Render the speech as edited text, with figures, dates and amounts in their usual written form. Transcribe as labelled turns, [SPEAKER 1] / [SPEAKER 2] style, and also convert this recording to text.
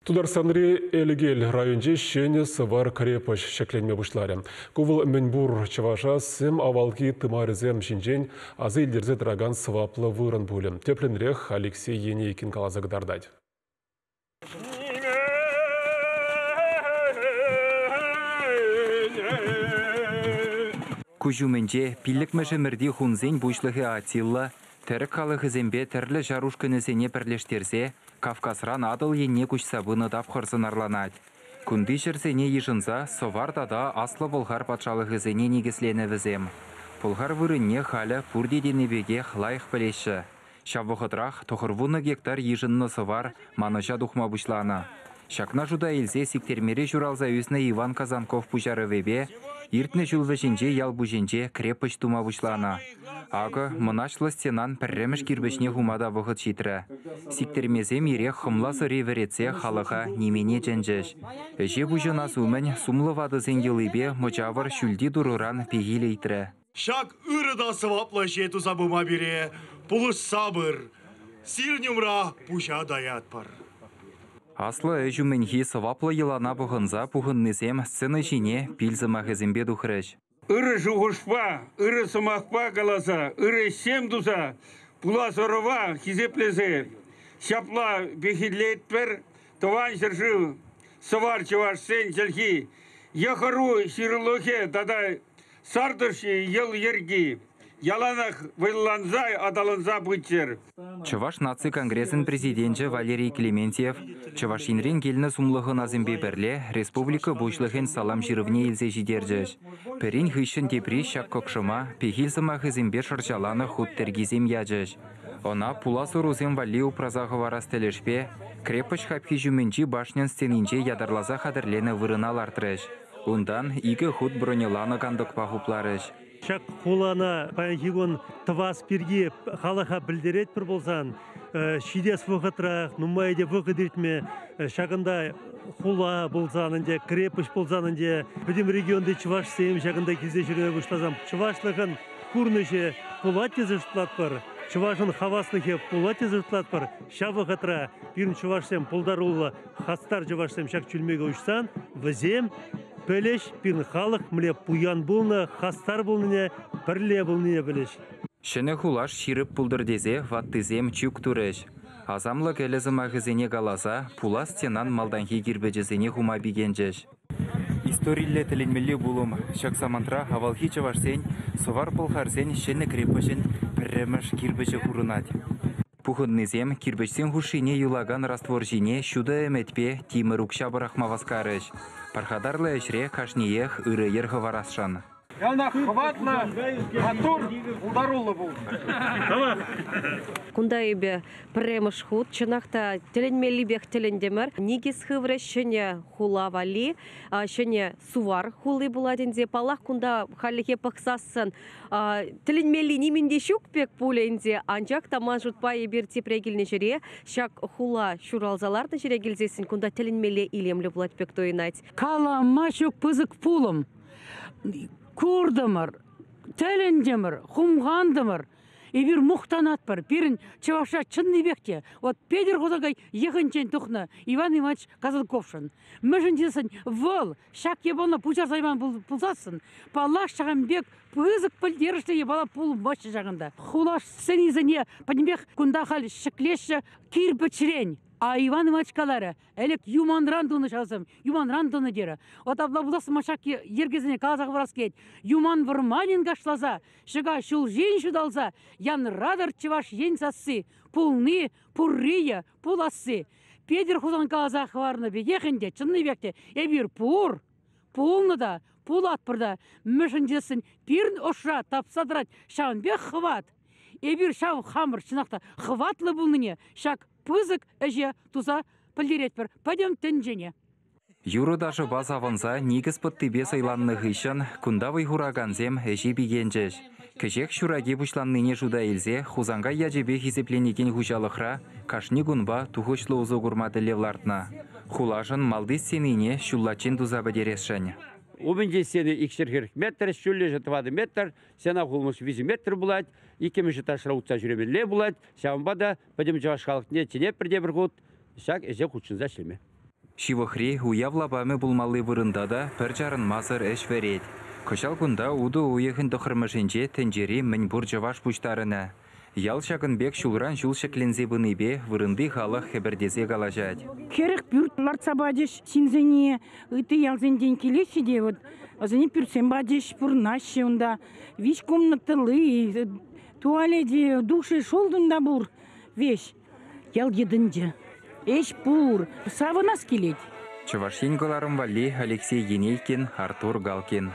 [SPEAKER 1] Тутарстанри Элкел районӗнче ҫӗнӗ Сӑвар крепоҫ ҫӗкленме пуҫларӗ. Ку вӑл мӗнпур чӑваша сӗм авалхи тымарӗсем ҫинчен аса илтерсе тӑракан сӑваплӑ вырӑн пулӗ. Тӗплӗнрех Алексей Енейкин каласа кӑтартать.
[SPEAKER 2] Куҫ умӗнче пиллӗкмӗш ӗмӗрти хунсен пуҫлӑхӗ Атилла тӗрӗк халӑхӗсемпе тӗрлӗ ҫар ушкӑнӗсене пӗрлештерсе Кавказран Атӑл енне куҫса пынӑ тапхӑр сӑнарланать. Кунти ҫӗрсене йышӑнса Сӑвар тата Аслӑ Пӑлхар патшалӑхӗсене никӗсленӗ вӗсем. Пӑлхар вырӑнне халӗ пурте тенӗ пекех лайӑх пӗлеҫҫӗ. Ҫав вӑхӑтрах 90 гектар йышӑннӑ Сӑвар манӑҫа тухма пуҫланӑ. Ҫакна шута илсе Сиктермере ҫуралса ӳснӗ Иван Казанков пуҫарӑвӗпе иртнӗ ҫул вӗҫӗнче ял пуҫӗнче крепоҫ тума пуҫланӑ. Акӑ, мӑнаҫлӑ стенан пӗрремӗш кирпӗчне хума та вӑхӑт ҫитрӗ. Сиктермесем ирех хӑмла сӑри вӗретсе халӑха нимене чӗнчӗҫ. Ӗҫе пуҫӑнас умӗн сумлӑ ватӑсен йӑлипе мӑчавӑр ҫӳлти турӑран пехил ыйтрӗ.
[SPEAKER 3] Ҫак ырӑ та сӑваплӑ ӗҫе туса пыма пире пулӑшса пыр. Сирӗн умра пуҫа таятпӑр.
[SPEAKER 2] Аслӑ ӗҫ умӗнхи сӑваплӑ йӑлана пӑхӑнса пухӑннисем сцена ҫине пил сӑмахӗсемпе тухрӗҫ.
[SPEAKER 4] Ырӑ шухӑшпа, ырӑ сӑмахпа каласа, ырӑ ӗҫсем туса пулас ӑрӑва хисеплесе ҫапла пехиллетпӗр. Тӑван ҫӗршыв сӑвар чӑвашсен чӗлхи, йӑх-ӑру ҫырулӑхӗ тата Сартӑш йӑл-йӗрки яланах вӑйланса аталанса пыччӑр.
[SPEAKER 2] Чӑваш наци конгресӗн президенчӗ Валерий Клементьев Чӑваш Енрен килнӗ сумлӑ хӑнасемпе пӗрле республика Пуҫлӑхӗн салам ҫырӑвне илсе ҫитерчӗҫ. Пӗрин хыҫҫӑн тепри ҫак кӑкшӑма пехил сӑмахӗсемпе шӑрҫаланӑ хут тӗркисем ячӗҫ. Ӑна пулас ӑрусем валли упраса хӑварас тӗлӗшпе крепоҫ хапхи ҫумӗнчи башньӑн стенинче ятарласа хатӗрленӗ вырӑна лартрӗҫ. Унтан икӗ хут броньӑланӑ кантӑкпа хупларӗҫ.
[SPEAKER 5] Ҫак хулана паянхи кун тӑвас пирки халӑха пӗлтеретпӗр пулсан, ҫитес вӑхӑтрах нумай те вӑхӑт иртмӗ. Ҫакӑнта хула пулсан ӗнтӗ, крепость пулсан ӗнтӗ, пӗтӗм регионти чӑвашсем ҫакӑнта килсе ҫӳреме пуҫласан чӑвашлӑхӑн пурнӑҫӗ пулать тесе шутлатпӑр, чӑвашӑн хаваслӑхӗ пулать тесе шутлатпӑр. Ҫав вӑхӑтра пирӗн чӑвашсем пултаруллӑ хастар чӑвашсем ҫак чӳлмеке уҫсан вӗсем пӗлӗҫ, пирӗн халӑх мӗнле пуян пулнӑ, хастар пулнине, пӗрле пулнине пӗлӗҫ.
[SPEAKER 2] Ҫӗнӗ хулаш ҫирӗп пултӑр тесе ваттисем чӳк турӗҫ. Асамлӑ кӗлӗ сӑмахӗсене каласа пулас стенан малтанхи кирпӗчӗсене хума пикенчӗҫ. Историлле тӗлӗнмелле пулӑм ҫак самантра авалхи чӑвашсен сӑвар-пӑлхарсен ҫӗнӗ крепоҫӗн пӗрремӗш кирпӗчӗ курӑнать. Пухӑннисем кирпӗчсен хушшине юлакан раствор ҫине ҫутӑ ӗмӗтпе тимӗр укҫа пӑрахма васкарӗҫ. Пархатарлӑ ӗҫре кашниех ырӑ йӗр хӑварасшӑн.
[SPEAKER 4] Яланах хӑватлӑ, маттур, пултаруллӑ пул.
[SPEAKER 6] Кунта эпӗ пӗрремӗш хут чӑнах та тӗлӗнмеллипех тӗлӗнтӗмӗр. Никӗс хыврӗҫ ҫӗнӗ хула валли, ҫӗнӗ Сувар хули пулать ӗнтӗ. Паллах, кунта хальлӗхе пӑхсассӑн тӗлӗнмелли нимӗн те ҫук пек пулӗ ӗнтӗ. Анчах та ман шутпа эпир тепре килнӗ ҫӗре ҫак хула ҫуралса лартнӑ ҫӗре килсессӗн кунта тӗлӗнмелле илемлӗ пулать пек туйӑнать.
[SPEAKER 7] Калама ҫук пысӑк пулӑм. Куртӑмӑр, тӗлӗнтӗмӗр, хумхантӑмӑр. Эпир мухтанатпӑр. Пирӗн чӑвашра чӑннипех те вот Петӗр Хусанкай йӑхӗнчен тухнӑ Иван Иванович Казанковшӑн. Мӗншӗн тесен вӑл ҫак япалана пуҫарса яман пулсассӑн, паллах, ҫакӑн пек пысӑк пӗлтерӗшлӗ япала пулмаҫҫӗ ҫакӑнта. Хула сценисене пӗтӗмпех кунта халь ҫӗклеҫҫӗ кирпӗчрен. А Иван Иванович каларӗ, ӗлӗк юманран тунӑ ҫавсем, юманран тунӑ терӗ. Вот апла пулас ҫак йӗркесене каласа хӑварас килет. Юман вӑрманӗн кашласа, ҫӑка ҫулҫин ҫуталса, янратӑр Чӑваш Ен сасси, пулни, пуррийӗ, пуласси. Петӗр Хусан каласа хӑварнӑ пекех ӗнтӗ, чӑннипех те, эпир пур, пулнӑ та, пулатпӑр та. Мӗншӗн тесен пирӗн ӑшра тапса тӑрать ҫавӑн пек хӑват. Эпир ҫав хамӑр чӑнах та хӑватлӑ пулнине ҫак пысӑк ӗҫе туса пӗлтеретпӗр пӗтӗм тӗнчене.
[SPEAKER 2] Юрӑ-ташӑпа савӑнса никӗс пӑттипе сӑйланнӑ хыҫҫӑн кунта вӑй хуракансем ӗҫе пикенчӗҫ. Кӗҫех ҫураки пуҫланнине шута илсе Хусанкай ячӗпе хисепленекен хуҫалӑхра кашни кунпа тухӑҫлӑ усӑ курма тӗллев лартнӑ. Хулашӑн малти стенине ҫуллаччен туса пӗтересшӗн.
[SPEAKER 4] Умӗнчи стени 240 метр, ҫӳллӗшӗ 4 метр, стена хулӑнӑш 3 метр пулать, иккӗмӗш этажра утса ҫӳремелле пулать. Ҫавӑнпа та пӗтӗм чӑваш халӑхне чӗнетпӗр тепӗр хут ҫак ӗҫе хутшӑнса ӗҫлеме.
[SPEAKER 2] Ҫывӑхри уяв лапамӗ пулмалли вырӑнта та пӗр чарӑнмасӑр ӗҫ вӗрет. Кӑҫал кунта утӑ уйӑхӗн тӑххӑрмӗшӗнче тӗнчери мӗнпур чӑваш пуҫтарӑнӗ. Ял ҫакӑн пек ҫулран-ҫул ҫӗкленсе пынипе вырӑнти халӑх хӗпӗртесе калаҫать.
[SPEAKER 8] 40 пӳрт лартса пачӗҫ ҫынсене, ытти ялсенчен килеҫҫӗ те вот вӗсене пӳртсем пачӗҫ, пурӑнаҫҫӗ унта. 3 комнатӑлли, туалечӗ, душӗ, шел кунта пур веҫ. Ял йӑтӑнчӗ. Ӗҫ пур, савӑнас килет.
[SPEAKER 2] Чӑваш Ен кӑларӑм валли Алексей Енейкин, Артур Галкин.